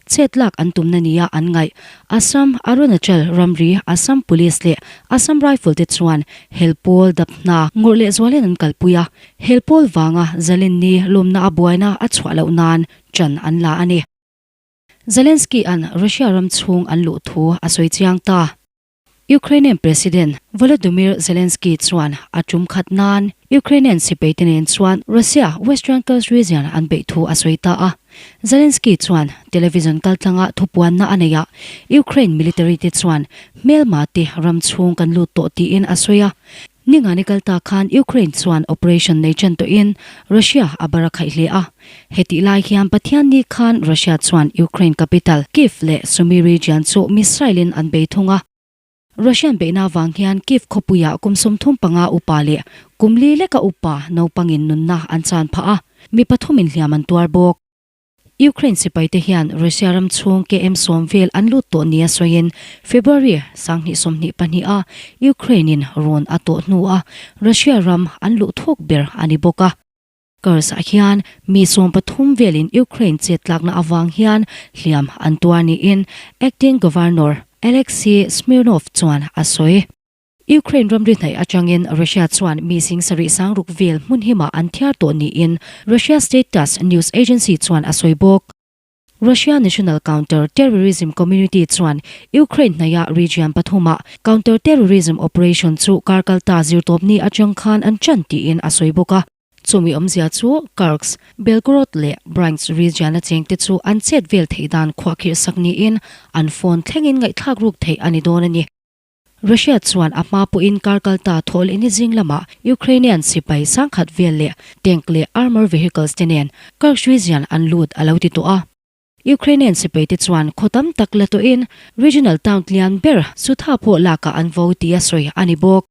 Chet lak an tumna nia an ngaih. Assam, Arunachal ramri Assam Police leh Assam Rifle te chuan hel pawl dap hna ngawrh leh zualin an kalpui a, hel pawl vanga Zalenni lawmna a buaina a chhuah loh nan ṭan an la a ni. Zelensky-a'n Russia ram chhung an luh thu a sawi chiang ta. Ukrainian President Volodymyr Zelensky chuan a tum khat nan Ukrainian sipaite nen chuan Russia Western Kursk region an beih thu a sawi ta a. Zelensky chuan television kaltlanga thupuanna a neih ah Ukraine military te chuan hmelma te ram chhung kan lut tawh tiin a sawi a. Ningani kal ta khan Ukraine chuan operation nei ṭan tawhin Russia a bar a khaih hle a. Hetih lai hian Pathianni khan Russia chuan Ukraine capital Kyiv leh Sumy region chu missile in an bei thung a. Russian beihna avang hian Kyiv khawpuiah kum 35 upa leh kum li leka upa naupangin nunna an chan phah a, mi pathumin hliam an tuar bawk. Ukraine sipaite hian Russia ram chhung KM 10 vel an lut tawh nia sawiin February 2022 a Ukraine in rawn a tawh hnua Russia ram an luh thuk ber a ni bawk a. Kursk ah hian mi 13 velin Ukraine chet tlakna avang hian hliam an tuar niin Acting Governor Alexei Smirnov chuan a sawi. Ukraine ramri hnaih atangin Russia chuan mi sing sarih sangruk vel hmun himah an thiar tawh niin Russia State Tass news agency chuan a sawi bawk. Russia National Counter Terrorism Community chuan Ukraine hnaihah region pathumah counter terrorism operation chu kar kalta zirtawpni atang khan an ṭan tiin a sawi bawk a. Chumi awmzia chu Kursk, Belgorod leh Bryansk region-a chengte chu an chet vel theih dan khuahkhirh sak niin an phone thlengin ngaihthlak ruk theih a ni dawn a ni. Russia chuan a hma pawhin kar kalta thawhlehni zing lamah Ukrainian sipai sangkhat vel leh tank leh armour vehicles te nen Kursk region an lut a lo ti tawh a. Ukrainian sipai te chuan khaw tam tak la tawhin regional town tlian ber Sutha pawh lakah an vo tih a sawi a ni bawk.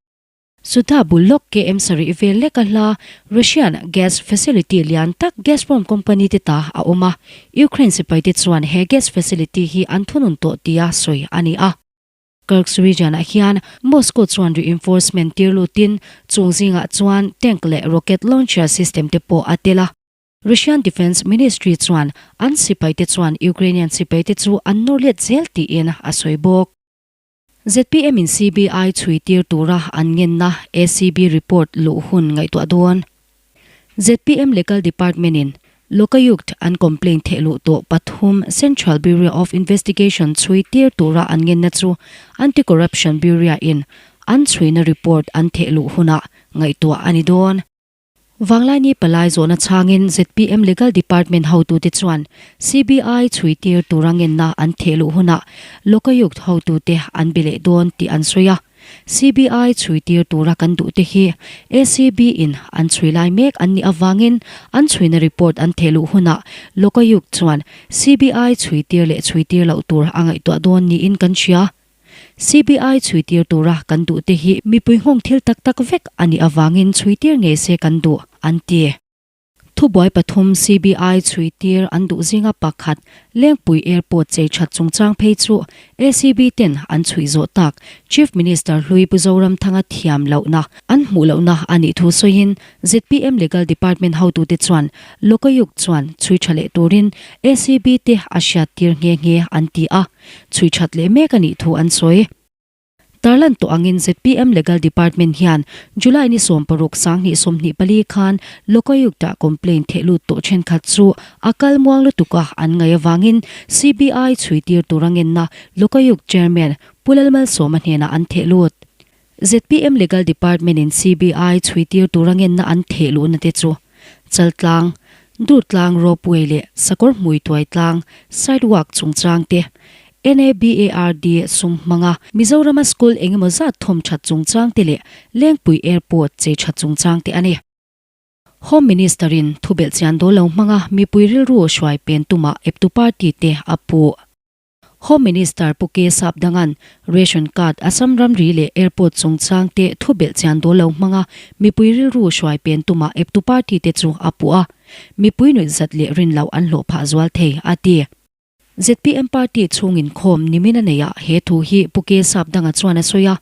Sutha bul lawk KM sarih vel leka hla Russian gas facility lian tak Gazprom company te ta a awm a, Ukraine sipai te chuan he gas facility hi an thunun tawh tia sawi a ni a. Kursk region-ah hian Moscow chuan reinforcement tir lutin chung zingah chuan tank leh rocket launcher system te pawh a tel a. Russian Defence Ministry chuan an sipaite chuan Ukrainian sipaite chu an nawr let zel tiin a sawi bawk. ZPM in CBI chhui tir tura an ngenna ACB report luh hun ngaihtuah dawn. ZPM Legal Department-in Lokayukt an complaint thehluh tawh pathum Central Bureau of Investigation chhui tir tura an ngenna chu Anti-Corruption Bureau-in an chhuina report an thehluh hunah ngaihtuah a ni dawn. Vanglaini palai zawhna chhangin ZPM Legal Department hotute chuan CBI chhui tir tura ngenna an thehluh hunah Lokayukt hotute an be leh dawn tih an sawi a. CBI chhui tir tura kan duh te hi ACB in an chhui lai mek an nih avangin an chhuina report an theh luh hunah Lokayukt chuan CBI chhui tir leh chhui tir loh tur a ngaihtuah dawn niin kan hria. CBI chhui tir tura kan duh te hi mipui nghawng thil tak tak vek a nih avangin chhui tir ngei se kan duh, an ti. Thubuai pathum CBI chhui tir an duh zinga pakhat Lengpui Airport chei that chungchang phei chu ACB ten an chhui zawh tak Chief Minister hlui Pu Zoramthanga thiam lohna an hmuh lohna a nih thu sawiin zpm Legal Department hotute chuan Lokayukt chuan chhui tha leh turin ACB te a hriat tir nghe nghe an ti a, chhui that leh mek a nih thu an sawi. Tarlan tawh angin zpm Legal Department hian July ni 16 2024 khan Lokayukta complaint theh lut tawh thenkhat chu a kal muang lutuk a an ngaih avangin CBI chhui tir tur a ngenna Lokayukt Chairman Pu Lalmalsawma hnenah an theh lut. Zpm Legal Department in CBI chhuitir tura ngenna an theh luhna te chu Chaltlang, Durtlang Ropeway leh Sakawr Hmuituai tlang sidewalk chungchang te, NABARD sum hmanga Mizorama school engemaw zat thawm that chungchang te leh Lengpui Airport chei that chungchang te a ni. Home Minister in thubelh chian dawl lo hmanga mipui rilru hruai pen tumah eptu party te a puh. Home Minister Pu K Sapdanga'n Ration Card Assam ramri leh Airport chungchang te thubelh chian dawl lo hmanga mipui rilru hruai pen tumah eptu party te chu a puh a, mipui nuihzat leh rin loh an hlawh phah zual thei, a ti. Zpm party chhung inkhawm nimin a neih ah he thu hi Pu K Sapdanga chuan a sawi a,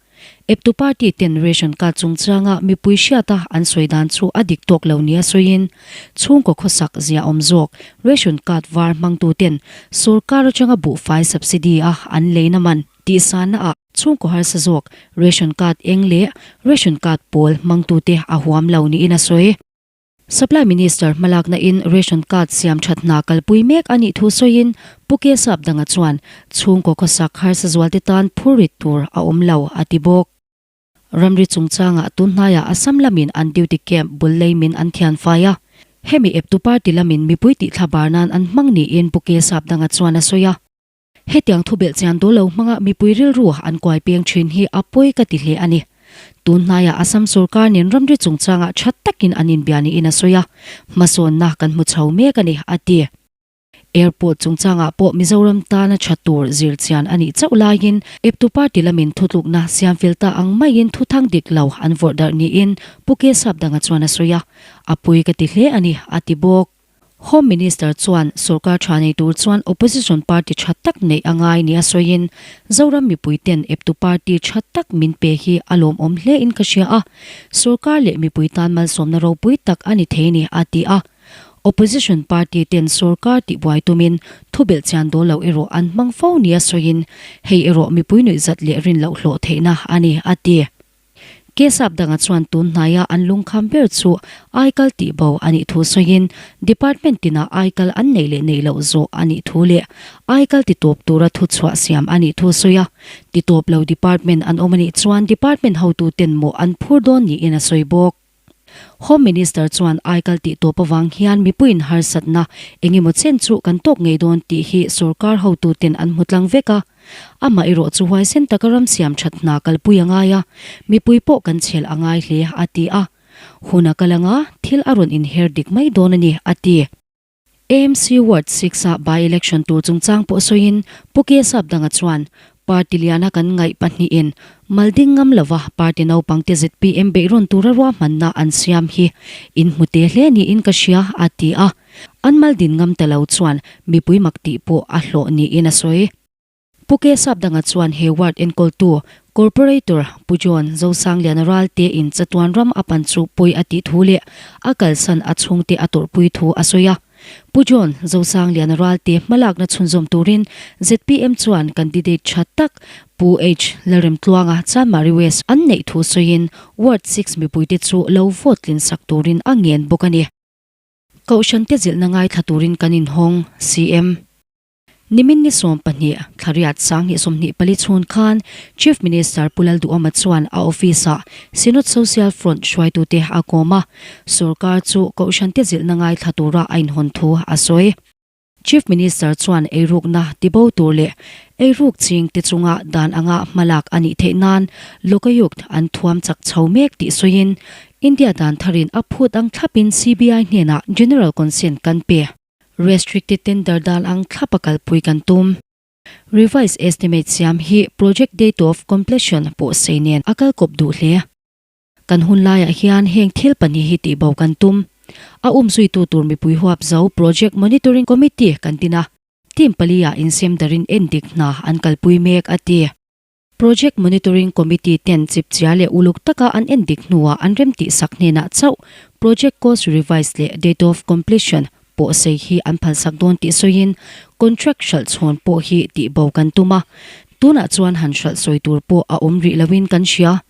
Eptu party ten ration card chungchanga mipui hriata an sawi dan chu a dik tawk lo nia sawiin, chhungkaw khawsak zia awm zawk ration card var hmangtu ten sorkar atanga buhfai subsidy a an leina man tihsana ah chhungkaw harsa zawk ration card eng leh ration card pawl hmangtute a huam lo niin a sawi. Supply Minister hmalakna in ration card siam that hna kalpui mek a nih thu sawiin Pu K Sapdanga chuan chhungkaw khawsak harsa zualte tan phurrit tur a awm lo a ti bawk. Ramri chungchangah tunhnaiah Assam lamin an duty camp bul lei min an thian fai a, hemi eptu party lamin mipui tihthla bar nan an hmang niin Pu K Sapdanga chuan a sawi a. Hetiang thubelh chian dawl lo hmanga mipui rilru an kuai peng thin hi a pawi ka ti hle a ni. Tun hnaiah Assam sorkar nen ramri chungchangah tha takin an inbia niin a sawi a, hmasawnna kan hmu chho mek a ni, a ti. Airport chungchangah pawh Mizoram tana tha tur zir chian a nih chauh laiin eptu party lamin thutlukna siam fel ta ang maiin thuthang dik lo an vawrh darh niin Pu K Sapdanga chuan a sawi a, a pawi ka ti hle a ni, a ti bawk. Home Minister chuan sorkar tha nei tur chuan opposition party tha tak neih a ngai nia sawiin, Zoram mipuiten eptu party tha tak min pe hi a lawmawm hle in ka hria a, sorkar leh mipui tan malsawmna ropui tak a ni thei ni a ti a. Opposition party ten sorkar tihbuai tumin thubelh chian dawl lo erawh an hmang fo nia sawiin, hei erawh mipui nuihzat leh rinloh hlawh theihna a ni a ti. Kesap danga chuan tun hnaia an lungkham ber chu aikal tihbo a nih thu sawiin department tinah aikal an neih leh neih loh zawh a nih thu leh aikal titawp tura thuchhuah siam a nih thu a sawi a. Titawp lo department an awm a nih chuan department hotuten mawh an phur dawn niin a sawi bawk. Home Minister chuan aikal tihtawp avang hian mipuiin harsatna eng emaw chen chu kan tawk ngei dawn tih hi sorkar hotuten an hmu tlang vek a. Amah erawh chu huaisen taka ram siam that hna kalpui a ngai a, mipui pawh kan chhel a ngai hle, a ti a. Hun a kal anga thil a rawn inher dik mai dawn a ni, a ti. AMC Ward Six-a by-election tur chungchang pawh sawiin Pu K Sapdanga chuan, Party liana kan ngaih pahnihin mal ding ngam lova party naupangte zpm beihrawn tura ruahmanna an siam hi inhmu te hle niin ka hria, a ti a. An mal din ngam ta lo chuan mipui mak tih pawh a hlawh niin a sawi. Pu K Sapdanga chuan he ward enkawltu Corporator Pu John Zosangliana Ralte in chatuan ram a pan chu pawi a tih thu leh a kalsan a chhungte a tawrhpui thu a sawi a. Pu John Zosangliana Ralte hmalakna chhunzawm turin zpm chuan candidate tha tak Pu H Lalremtluanga Chanmari West an neih thu sawiin Ward Six mipuite chu lo vote tlin sak turin a ngen bawk a ni. Kohhrante zilhna ngaithla turin kan inhawng, CM. Nimin ni 12, Thlariat Sanghnih 24 chhun khan Chief Minister Pu Lalduhawma chuan a office-ah Synod Social Front hruaitute a kawm a, sorkar chu kohhrante zilhna ngaithla tura a inhawn thu a sawi. Chief Minister chuan eirukna tibo tur leh eiruk ching te chunga dan anga hmalak a nih theih nan Lokayukt an thuam chak chho mek tih sawiin India dan tharin a phut ang thlapin CBI hnenah General Consent kan pe. Restricted Tender dan ang thlapa kalpui kan tum. Revised Estimate siam hi Project Date of Completion pawh sei nen a kalkawp duh hle. Kan hun laiah hian heng thil pahnih hi tihbo kan tum. A umzuitu tur mipui huap zo Project Monitoring Committee kan tin a, team pali ah insem darin endik hna an kalpui mek a ti. Project Monitoring Committee ten chipchia leh uluk taka an endik hnuah an remtihsak hnenah chauh Project Cost Revise leh Date of Completion pawh sei hi an phalsak dawn tih sawiin contract hralh chhawn pawh hi tihbo kan tum a, tunah chuan han hralh sawi tur pawh a awm rih loin kan hria.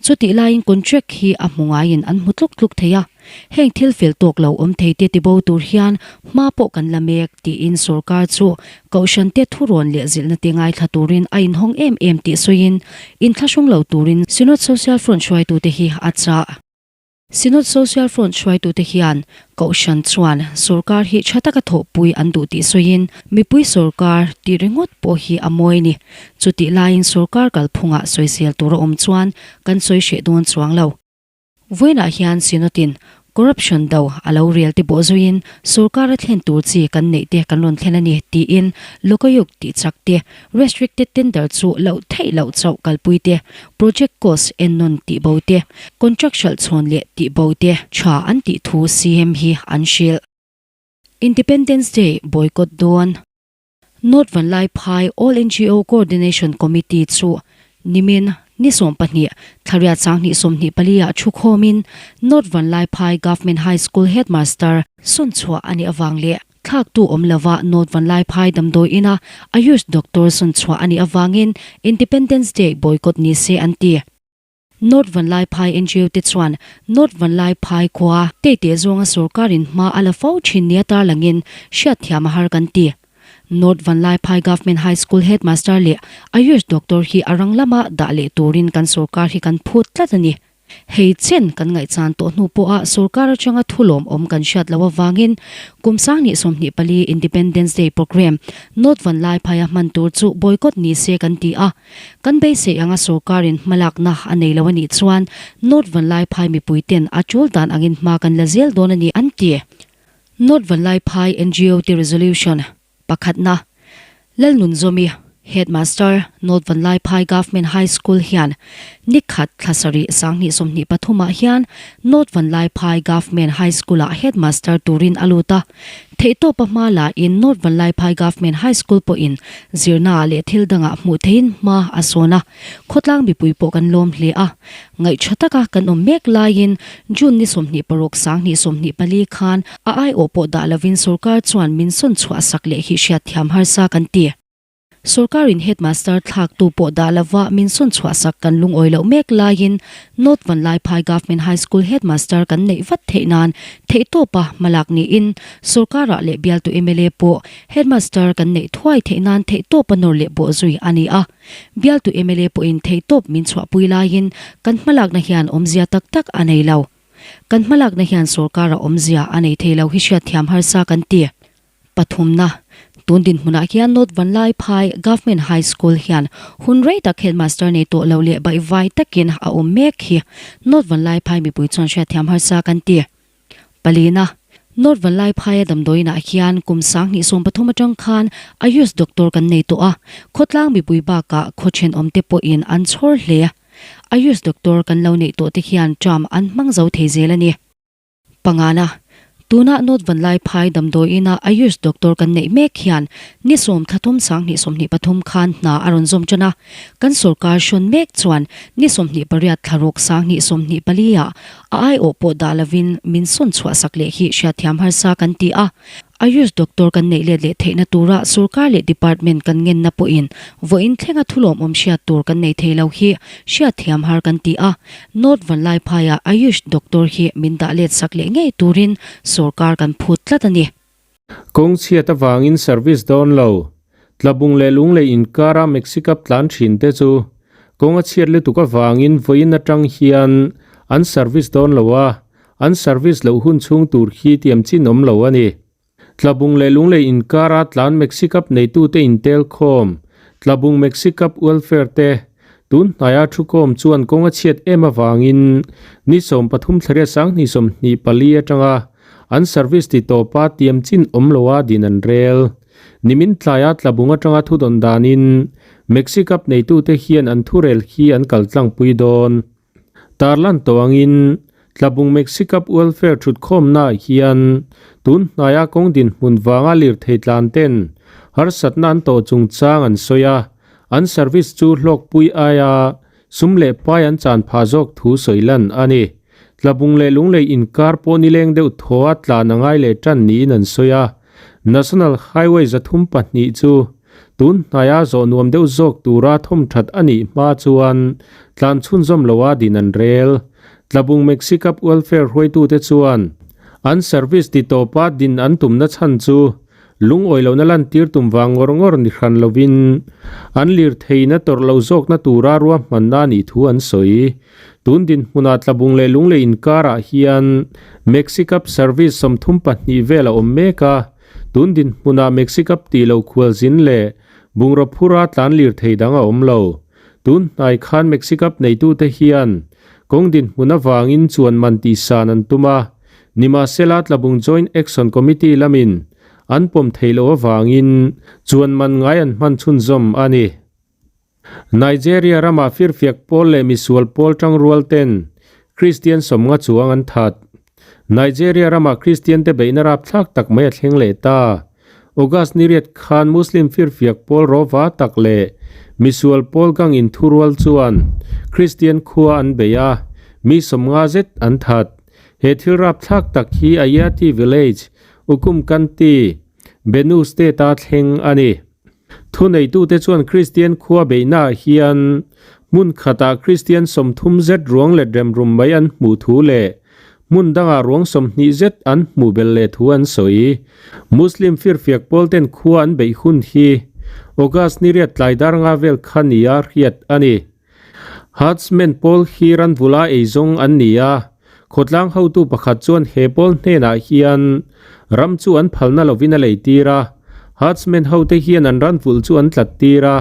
Chutih laiin contract hi a hmu ngaiin an hmu tluk tluk thei a, heng thil fel tawk lo awm thei te tibo tur hian hma pawh kan la mek tiin sorkar chu kohhran te thurawn leh zilhna te ngaithla turin a inhawng em em tih sawiin inthlahrung lo turin Synod Social Front hruaitute hi a chah. Synod Social Front hruaitute hian Kohhran chuan sorkar hi tha taka thawhpui an duh tih sawiin mipui sorkar tih ringawt pawh hi a mawi ni. Chutih laiin sorkar kalphungah sawisel tur a awm chuan kan sawi hreh dawn chuang lo. Vawiinah hian Synod-in corruption do a lo rel te bawh zuiin sorkar a thlen tur chi kan neih te kan rawn thlen a ni tiin Lokayuk tih chak te Restricted tender chu loh theih loh chauh kalpui te, project cost ennawn tih bo te, contract hralh chhawn leh tih bo te tha an tih thu CM hi an hrilh. Independence Day boycott dawn. North Vanlaiphai All NGO Coordination Committee chu nimin ni 12 thlariat 2024 ah thukhawmin North Vanlaiphai Government High School Headmaster sawnchhuah a nih avang leh Thlaktu awm lova North Vanlaiphai damdawi ina Ayush doctor sawn chhuah a nih avangin Independence Day boycott ni se an ti. North Vanlaiphai NGO te chuan North Vanlaiphai khua teite zawnga sorkarin hma a la fo thin nia tarlangin hriatthiam a har kan ti. North Vanlaiphai Government High School Headmaster leh Ayush doctor hi a rang lama dah leh turin kan sorkar hi kan phut tlat a ni. Hei chen kan ngaihchan tawh hnu pawha sorkar atanga thu lawmawm kan hriat loh avangin kum 2024 Independence Day Programme North Vanlaiphaia hman tur chu boycott ni se kan ti a. Kan beisei anga sorkarin hmalakna a nei lo a nih chuan North Vanlaiphai mipuiten a tul dan angin hma kan la zel dawn a ni an ti. North Vanlaiphai NGO te resolution. Pakhatna, Lalnunzawmi, Headmaster, North Vanlaiphai Government High School hian nikhat thla sarih 2023 ah hian North Vanlaiphai Government High School ah Headmaster turin a lut a. Theihtawpa hma la in North Vanlaiphai Government High School pawhin zirna ah leh thil dangah hmuh theihin hma a sawn a. Khawtlang mipui pawh kan lawm hle a. Ngaihṭha taka kan awm mek laiin June ni 26 2024 khan a aiawh pawh dah lovin sorkar chuan min sawn chhuah sak leh hi hriatthiam harsa kan ti. Sorkarin headmaster thlaktu pawh dah lova min sawn chhuah sak kan lungawi loh mek laiin North Vanlaiphai Government High School headmaster kan neih vat theih nan theihtawpa hmalak niin sorkarah leh bialtu mla pawh headmaster kan neih thuai theih nan theihtawpa nawr leh bawhzui a ni a. Bialtu mla pawhin theihtawp min chhuahpui laiin kan hmalakna hian awmzia tak tak a nei lo. Kan hmalakna hian sorkara awmzia a nei thei lo hi hriatthiam harsa kan ti. Pathumna, Tun dinhmunah hian North Vanlaiphai Government High School hian hun rei tak headmaster nei tawh lo leh baihvai takin a awm mek hi North Vanlaiphai mipui chuan hriatthiam harsa kan ti. Palina, North Vanlaiphaia damdawiinah hian kum 2013 atang khan Ayush doctor kan nei tawh a, khawtlang mipui bakah khaw thenawmte pawhin an chhawr hle. Ayush doctor kan lo neih tawhte hian term an hmang zo thei zel a ni. Pangana, Tuna North Vanlaiphai damdawiina Ayush doctor kan neih mek hian ni 13 2023 khan hna a rawn zawm tan a, kan sorkar hrawn mek chuan ni 28 thlaruk 2024 ah A aiawh pawh dah lovin min sawn chhuah sak leh hi hriatthiam harsa kan ti a. Ayush doctor kan neih let leh theihna tura sorkar leh department kan ngenna pawhin vawiin thlenga thulawmawm hriat tur kan nei thei lo hi hriatthiam har kan ti a. North Vanlaiphaiah Ayush doctor hi min dah let sak leh ngei turin sorkar kan phut tlat a ni. Kawng chhiat avangin service dawn lo. Tlabung leh Lunglei inkara Maxi Cab tlan thin te chu kawng a chhiat lutuk avangin vawiin atang hian an service dawn lo a, an service loh hun chhung tur khi tiam chin awm lo a ni. Tlabung leh Lunglei inkara tlan Maxi Cab neitute intel khawm Tlabung Maxi Cab Welfare te tun hnaia thukawm chuan kawng a chhiat em avangin ni 13 thlariat 2024 atanga An service ti tawpa tiam chin awm loa din an rel. Nimin tlaia tlabung atanga thudawn danin Maxi Cab neitute hian an thurel hi an kal tlangpui dawn. Tarlan tawh angin Tlabung Maxi Cab Welfare thutkhawmnaah hian tun hnaia kawng dinhmun vanga lirthei tlan ten harsatna an tawh chungchang an sawi a, an service chu hlawkpui aia Sum leh pai an chan phah zawk thu sawi lan a ni. Tlabung leh Lunglei inkar pawh nileng deuh thaw a tlan a ngai leh tan niin an sawi a. National Highway 302 chu Tun hnaia zawh nuam deuh zawk tura thawm that a nih hma chuan tlan chhunzawm loa din an rel. Tlabung Maxi Cab Welfare hruaitute chuan an service ti tawpa din an tumna chhan chu lungawi lohna lantir tum vang ngawr ngawr ni hran lovin an lirtheihna tawrh lo zawkna tura ruahmanna a nih thu an sawi. Tun dinhmunah Tlabung leh Lunglei inkarah hian Maxi Cab service 32 vel a awm mek a. Tun dinhmunah Maxi Cab tih loh khualzin leh bungraw phura tlan lir thei dang a awm lo. Tun hnai khan Maxi Cab neitute hian kawng dinhmun avangin chuan man tihsan an tum a. Nimahsela Tlabung Joint Action Committee lamin an pawm theih loh avangin chuan man ngai an hman chhunzawm a ni. Nigeria ramah firfiak pawl leh misual pawl tangrual ten Kristian sawmnga chuang an that. Nigeria ramah Kristian te beihna rapthlak tak mai a thleng leh ta. August ni riat khan Muslim firfiak pawl rawva tak leh misual pawl gang inthurual chuan Kristian khua an bei a, mi sawmnga zet an that. He thil rapthlak tak hi Ayati village, Ukum Kanti, Benue State-a thleng a ni. Thuneitute chuan Kristian khua beihnaah hian hmun khatah Kristian 30 zet ruang let remrum mai an hmuh thu leh hmun dangah ruang 20 zet an hmuh belh leh thu an sawi. Muslim firfiak pawl ten khua an beih hun hi August ni riat tlai dar nga vel kha nia hriat a ni. Herdsmen pawl hi ran vula eizawng an ni a, khawtlang hotu pakhat chuan he pawl hnenah hian ram chu an phalna lovin a lei tir a, herdsmen hote hian an ran vulh chu an tlat tir a,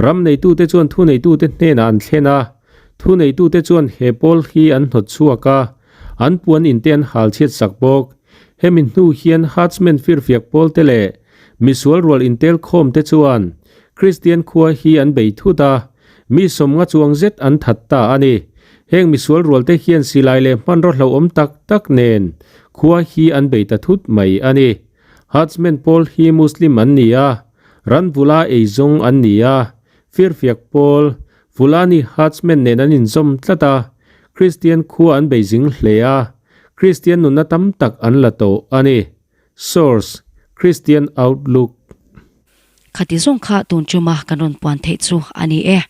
ram neitute chuan thuneitute hnenah an thlen a, thuneitute chuan he pawl hi an hnawt chhuak a, an puan inte an hal chhiat sak bawk. Hemi hnu hian herdsmen firfiak pawlte leh misual rual intel khawmte chuan Kristian khua hi an bei thut a, Mi sawmnga chuang zet an that ta a ni. Heng misual rualte hian silai leh hmanraw hlauhawm tak tak nen khua hi an bei ta thut mai a ni. Herdsmen pawl hi Muslim an ni a, ranvula eizawng an ni a, firfiak pawl, Fulani herdsmen nen an inzawm tlat a, Kristian khua an bei zing hle a, Kristian nunna tam tak an la tawh a ni. Source, Christian Outlook. Khati zawng kha tun chuma kan rawn puan theih chu a ni e.